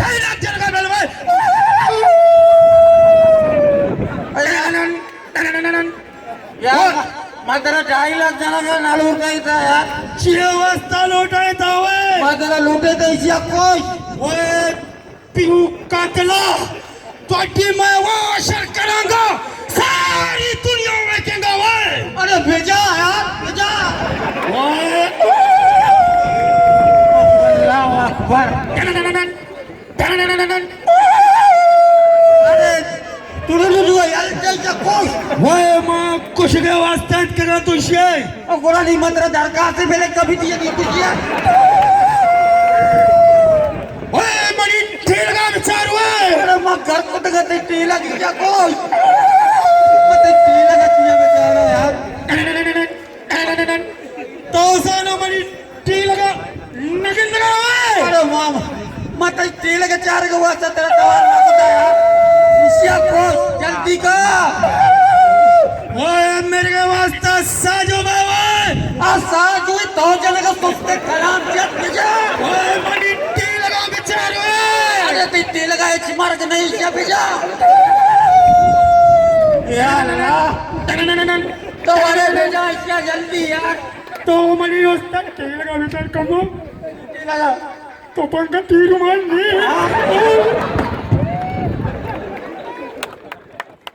ڈھائی لاکھ جنگا بل بھائی۔ یار، ما ترا ڈھائی لاکھ جنگا نہ لوٹائیں تھا یار۔ چیئے واسطہ لوٹائیں تھا اوئے؟ ما ترا لوٹائیں تھا اسی کوئی۔ اوئے پیو قاتلا، تہاڈی میں وہ اشر کراں گا، ساری دنیا ویکھے گا اوئے۔ ارے بھیجا یار، بھیجا۔ اوئے۔ اللہ اکبر۔ ارے، تو نے جو یار، جلد جا کوش۔ وے ماں، کشگے واسطہ انت کرا تو شے۔ او گڑا نی، ما ترا درکار سے پہلے کبھی دیا نہیں کشیا۔ وے منی ٹیلگا بچار وے۔ ارے ما گھر کو تک تے ٹیلگا کیا کوش۔ تے ٹیلگا کیا بچارا یار۔ تو زانو منی ٹیلگا نگندگا وے۔ ارے ماما، ما تئی ٹیلگا چارگا واسطہ ترا توار نہ کتا یار۔ اشیا کو جلدی کا۔ اوئے میرے واسطہ ساجو بابا۔ آ ساجو تو جنگا سستے کلام چت بجا۔ اوئے منی ٹیلگا بچار وے۔ ارے تئی ٹیلگا اچ مرگ نہیں، اشیا بجا۔ یا اللہ۔ تو ارے بجا اشیا جلدی یار۔ تو منی استاد ٹیلگا بچار کمو۔ ٹیلگا۔ تو پنکھا تیر مان نہیں۔